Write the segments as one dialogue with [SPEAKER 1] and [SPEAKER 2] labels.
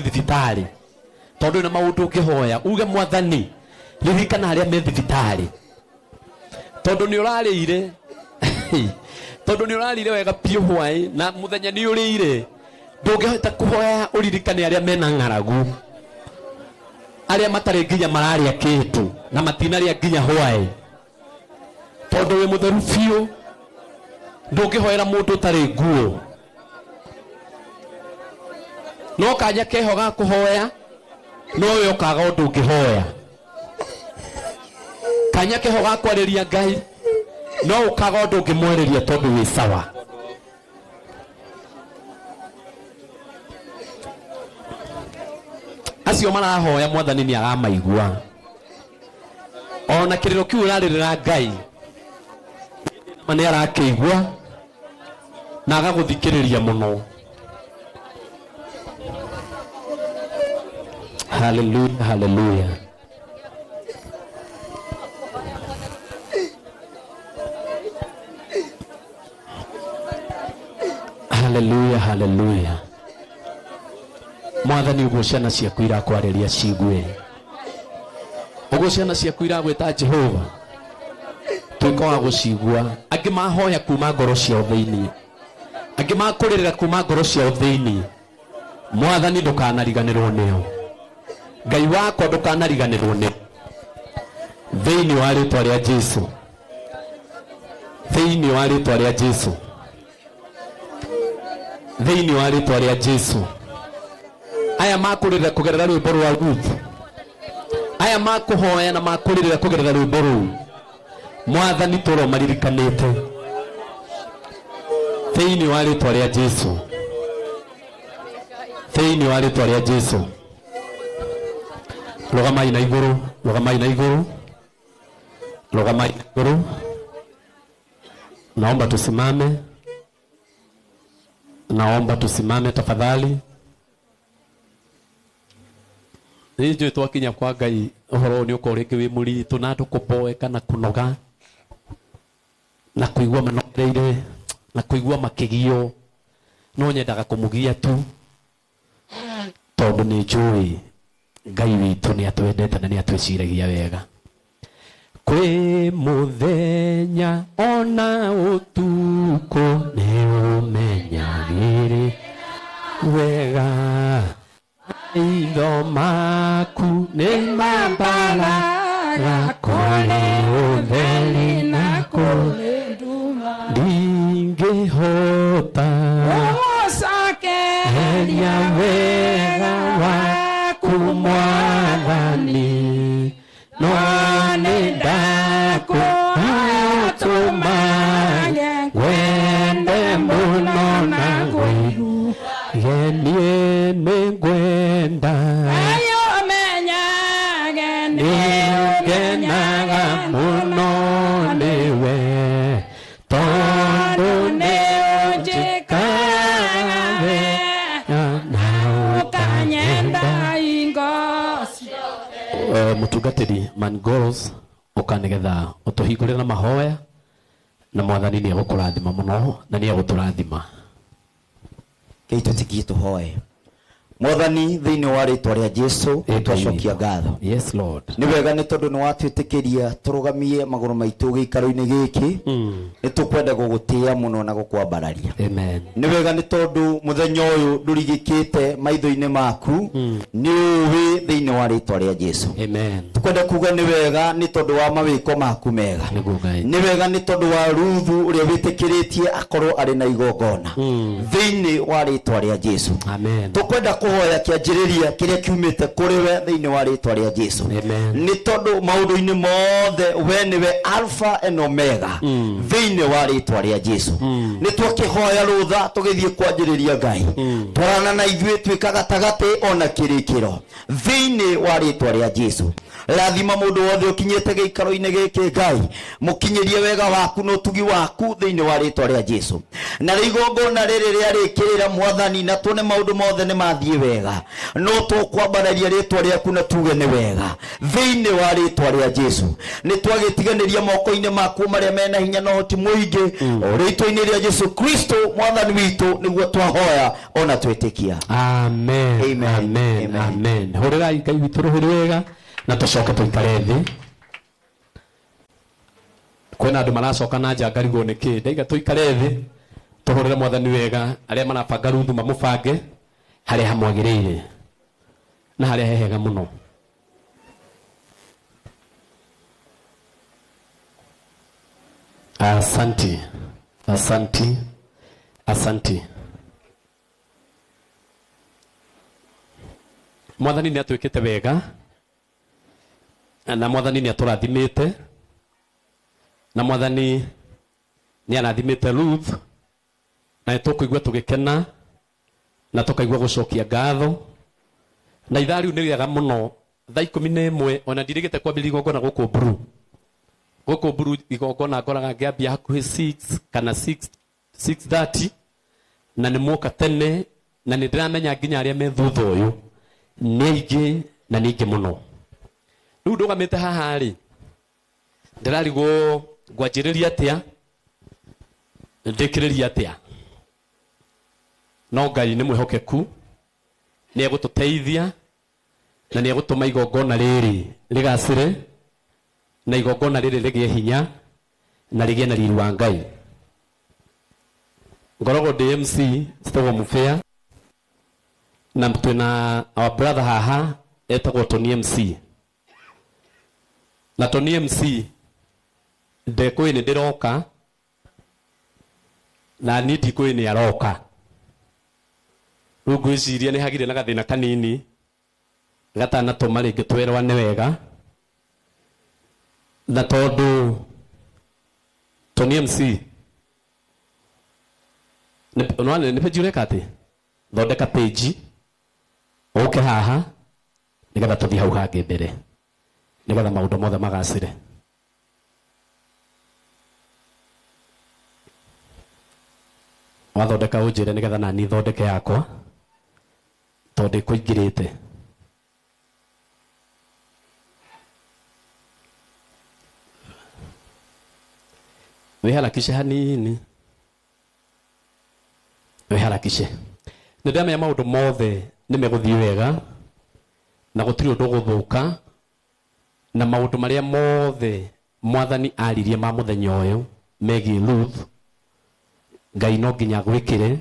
[SPEAKER 1] thibitarĩ, tondũ na maũndũ ũngĩhoya uge Mwathani ririkana arĩa me thibitarĩ, tondũ nĩ ũrarĩire tondũ nĩ ũrarĩire wega biũ hwaĩ na mũthenya nĩ ũrĩire, ndũngĩhota kũhoya ũririkane arĩa mena ng'aragu, arĩa matarĩ nginya mararĩa kĩndũ na matinarĩa nginya hwaĩ, tondũ wĩ mũtheru biũ, ndũngĩhoera mũndũ ũtarĩ nguo. No kanya keho ga kũhoya no we ũkaga ũndũ ũngĩhoya, kanya keho ga kwarĩria Ngai no ũkaga ũndũ ũngĩmwarĩria tondũ wĩ sawa. Acio marahoya Mwathani nĩ aramaigua, ona kĩrĩro kĩu ũrarĩrĩra Ngai ma nĩ arakĩigua na agagũthikĩrĩria mũno. Haleluya, haleluya. Haleluya, haleluya. Mwathani, ũguo ciana ciaku irakwarĩria cigue, ũguo ciana ciaku iragwĩta Jehova, tuĩka wa gũcigua. Angĩ mahoya kuma ngoro ciao thĩinĩ, angĩ makũrĩrĩra kuma ngoro ciao thĩinĩ. Mwathani, ndũkanariganĩrwo nĩo. Ngai wakwa, ndũkanariganĩrwo nĩo, thĩinĩ wa rĩtwa rĩa Jesu, thĩinĩ wa rĩtwa rĩa Jesu, thĩinĩ wa rĩtwa rĩa Jesu. Aya makũrĩrĩra kũgerera rwĩmbo rwa Ruth, aya makũhoya na makũrĩrĩra kũgerera rwĩmbo rũu, Mwathani tũro maririkanĩte thĩinĩ wa rĩtwa rĩa Jesu, thĩinĩ wa rĩtwa rĩa Jesu. Rũgamai na igũrũ, rũgamai na igũrũ, rũgamai na igũrũ. Naomba tusimame, naomba tusimame tafadhali. Nĩ njũĩ twakinya kwa Ngai ũhoro ũyũ nĩ ũkorwo rĩngĩ wĩ mũritũ na andũ kũboeka na kũnoga na kũigua manogereire na kũigua makĩgio, no nyendaga kũmũgia tu tondũ nĩ njũĩ Ngai witũ nĩ atwendete na nĩ atwĩciragia wega. Kwĩ mũthenya ona ũtukũ nĩ ũmenyagĩrĩ wega, maitho maku nĩ mambaraga kũrĩ ũtheri na kũrĩ ndingĩhota heria wega waku Mwathani, no nĩ ndakũtũmage ngwende mũno na ngwĩgenie nĩ ngwenda nĩngenaga mũno nĩwe tondũ nĩ ũnjĩkaga wega na ũkanyenda. Mũtungatĩri Man Girls, ũka nĩgetha ũtũhingũre na mahoya, na Mwathani nĩ egũkũrathima mũno na nĩ egũtũrathima.
[SPEAKER 2] Kei tũtikie tũhoe. Mwathani, thĩinĩ wa rĩtwa rĩa Jesu,
[SPEAKER 1] Ĩ Ngai
[SPEAKER 2] twacokia
[SPEAKER 1] witũ.
[SPEAKER 2] ngatho.
[SPEAKER 1] Yes Lord.
[SPEAKER 2] Nĩ wega nĩ tondũ nĩ watwĩtĩkĩria tũrũgamie magũrũ maitũ gĩikaro-inĩ gĩkĩ. Nĩ tũkwenda gũgũtĩĩa mũno na gũkwambararia.
[SPEAKER 1] Amen.
[SPEAKER 2] Nĩ wega nĩ tondũ mũthenya ũyũ ndũrigĩkĩte maitho-inĩ maku, nĩ ũĩ thĩinĩ wa rĩtwa rĩa Jesu.
[SPEAKER 1] Amen.
[SPEAKER 2] Tukwenda kuga nĩ wega nĩ tondũ wa mawĩko maku mega.
[SPEAKER 1] Nĩguo Ngai.
[SPEAKER 2] Nĩ wega nĩ tondũ wa Ruthu ũrĩa wĩtĩkĩrĩtie akorwo arĩ na igongona thĩinĩ wa rĩtwa rĩa Jesu.
[SPEAKER 1] Amen.
[SPEAKER 2] Tũkwenda kũhoya kĩanjĩrĩria kĩrĩa kiumĩte kũrĩ we thĩinĩ wa rĩtwa rĩa Jesu.
[SPEAKER 1] Amen.
[SPEAKER 2] Nĩ tondũ maũndũ-inĩ mothe we nĩwe Alpha and Omega thĩinĩ wa rĩtwa rĩa Jesu. Nĩ twakĩhoya rũtha tũgĩthiĩ kwanjĩrĩria Ngai, twarana na ithuĩ, tuĩka gatagatĩ ona kĩrĩkĩro thĩinĩ wa rĩtwa rĩa Jesu. Rathima mũndũ wothe ũkinyĩte gĩikaro-inĩ gĩkĩ Ngai, mũkinyĩrie wega waku na ũtugi waku thĩinĩ wa rĩtwa rĩa Jesu. Na rĩ igongona rĩrĩ rĩarĩkĩrĩra Mwathani, na tuone maũndũ mothe nĩ mathiĩ Nĩ wega, no tũkwambararia rĩtwa rĩaku na tuge nĩ wega thĩinĩ wa rĩtwa rĩa Jesu. Nĩ twagĩtiganĩria moko-inĩ maku marĩa mena hinya na ũhoti mũingĩ, o rĩtwa-inĩ rĩa Jesu Kristo mwathani witũ nĩguo twahoya ona twĩtĩkia.
[SPEAKER 1] Amen.
[SPEAKER 2] Amen.
[SPEAKER 1] Amen.
[SPEAKER 2] Amen.
[SPEAKER 1] Amen. Hũrĩrai Ngai witũ rũhĩ rwega na tũcoke tũikare thĩ. Kwĩna andũ maracoka na nja ngarigwo nĩ kĩ. Ndaiga tũikare thĩ tũhũrĩre mwathani wega, arĩa marabanga ruthu mamũbange harĩa hamwagĩrĩire na harĩa he hega mũno. Asanti, asanti, asanti. Mwathani nĩ atwĩkĩte wega na mwathani nĩ atũrathimĩte na mwathani nĩ arathimĩte Ruth, na nĩ tũkũigua tũgĩkena na tũkaigua gũcokia ngatho. Na ithaa rĩu nĩ rĩega mũno, thaa 11 ona ndirĩgĩte kwambĩrĩria igongona gũkũ Mburu. Gũkũ Mburu igongona ngoraga ngĩambia hakuhĩ 6 kana 6:30, na nĩ muoka tene, na nĩ ndĩramenya nginya arĩa me thutha ũyũ nĩ aingĩ na nĩ aingĩ mũno. Rĩu ndũgamĩte haha rĩ, ndĩrarigwo ngwanjĩrĩria atĩa, ndĩkĩrĩria atĩa. No Ngai nĩ mwĩhokeku, nĩ egũtũteithia na nĩ egũtũma igongona rĩrĩ rĩgacĩre na igongona rĩrĩ rĩgĩe hinya na rĩgĩe na riri wa Ngai. Ngoragwo ndĩ MC citagwo Mũbĩa, na twĩna our brother haha etagwo Tony MC. Na Tony MC ndekũĩ nĩ ndĩroka na niĩ ndikũĩ nĩ aroka. Rĩu ngwĩciria nĩ hagire na gathĩna kanini gatanatũma rĩngĩ twerwane wega, na tondũ Tony MC nĩ page ũreka atĩ thondeka page ũke haha nĩgetha tũthiĩ hau hangĩ mbere nĩgetha maũndũ mothe magacĩre. Wathondeka ũnjĩre nĩgetha nani thondeke yakwa tondũ ndĩkũingĩrĩte. Wĩharakishe hanini, wĩharakishe. Nĩ ndamenya maũndũ mothe nĩ megũthiĩ wega na gũtirĩ ũndũ ũgũthũka, na maũndũ marĩa mothe mwathani aririe ma mũthenya ũyũ megiĩ Ruth, Ngai no nginya agwĩkĩre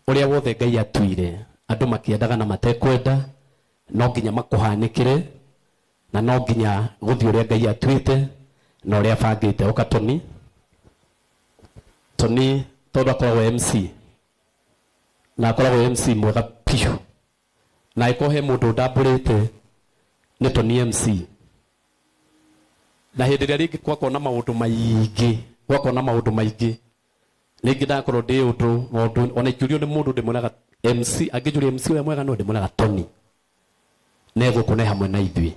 [SPEAKER 1] ũrĩa wothe Ngai atuire. Andũ makĩendaga na matekwenda no nginya makũhanĩkĩre, na no nginya gũthiĩ ũrĩa Ngai atuĩte na ũrĩa abangĩte. Ũka Tony. Tony tondũ akoragwo MC na akoragwo MC mwega biũ, na angĩkorwo he mũndũ ndambũrĩte nĩ Tony MC. Na hĩndĩ ĩrĩa rĩngĩ gwakorwo na maũndũ maingĩ, gwakorwo na maũndũ maingĩ rĩngĩ ndakorwo ndĩ ũndũ maũndũ, ona ingĩũrio nĩ mũndũ ndĩmwĩraga MC, angĩnjũria MC ũrĩa mwega no ndĩmwĩraga Tony nĩ gũkũ ne hamwe na ithuĩ,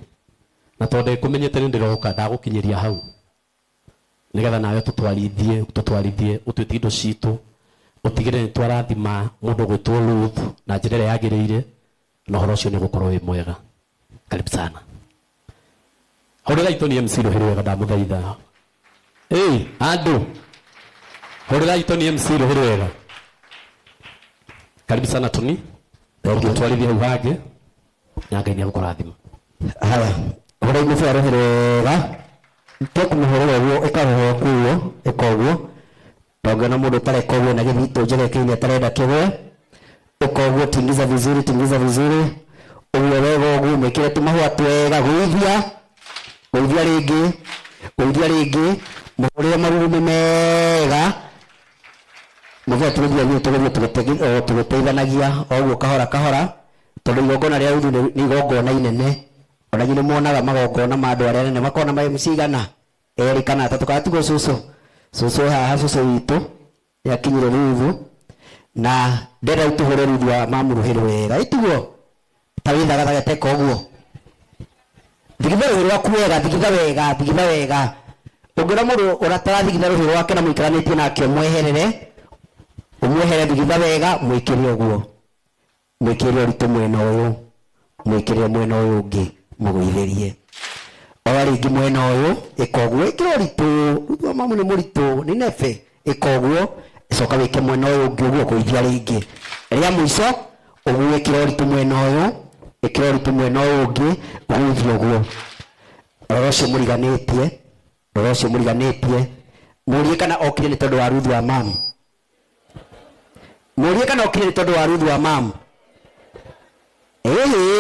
[SPEAKER 1] na tondũ ndĩkũmenyete nĩ ndĩroka ndagũkinyĩria hau nĩgetha nawe tũtwarithie, tũtwarithie ũtuĩte indo citũ, ũtigĩrĩre nĩ twarathima mũndũ ũgwĩtwo Ruth na njĩra ĩrĩa yagĩrĩire, na ũhoro ũcio nĩ ũgũkorwo wĩ mwega. Karibu sana. Hũrĩrai Tony MC rũhĩ rwega ndamũthaitha. Ĩ andũ, hũrĩrai Tony MC rũhĩ rwega. Karibu sana Tony. Tũtwarithie hau hangĩ na Ngai nĩ egũkũrathima.
[SPEAKER 3] Haya, hũrĩrai Mũbĩa rũhĩ rwega. Tũkũmũhũrĩra ũguo, ĩka rũhĩ rwaku ũguo, ĩka ũguo. Ndũngĩona mũndũ ũtareka ũguo na gĩthitũ njega kĩini atarenda kĩgwe. Ĩka ũguo, tingiza vizuri, tingiza vizuri. Ũguo wega ũguo, mwĩkĩre tũmahũa twega, gũithia, gũithia rĩngĩ, gũithia rĩngĩ, mũhũrĩre marurumĩ mega. Mũbĩa tũgũthiĩ ũguo, tũgũthiĩ tũgĩteithanagia o ũguo kahora kahora, tondũ igongona rĩa Ruthu nĩ igongona inene. Ona inyuĩ nĩ muonaga magongona ma andũ arĩa anene makoragwo na ma MC igana erĩ kana atatũ, kana tiguo cũcũ? Cũcũ haha, cũcũ witũ nĩ akinyire Ruthu na ndĩrenda rĩu tũhũre Ruthu wa mamũrũhĩ rwega, ĩ tiguo? Ta wĩthagathage teka ũguo, thigitha rũhĩ rwaku wega, thigitha wega, thigitha wega. Ũngĩona mũndũ ũratarathigitha rũhĩ rwake na mũikaranĩtie nake, ũmweherere, ũmwehere, thigitha wega, mwĩkĩre ũguo. Mwĩkĩrĩre ũritũ mwena ũyũ, mwĩkĩrĩre mwena ũyũ ũngĩ, mũgũithĩrie. Oya rĩngĩ mwena ũyũ, ĩka ũguo, ĩkĩra ũritũ. Ruthu wa mamu nĩ mũritũ, nĩ nebe. Ĩka ũguo, coka wĩke mwena ũyũ ũngĩ ũguo, gũithia rĩngĩ. Rĩa mũico, ũguo ĩkĩra ũritũ mwena ũyũ, ĩkĩra ũritũ mwena ũyũ ũngĩ, gũithia ũguo. Rora ũcio mũriganĩtie, rora ũcio mũriganĩtie, mũrie kana okire nĩ tondũ wa Ruthu wa mamu. Mũrie kana okire nĩ tondũ wa Ruthu wa mamu. Ĩhĩ.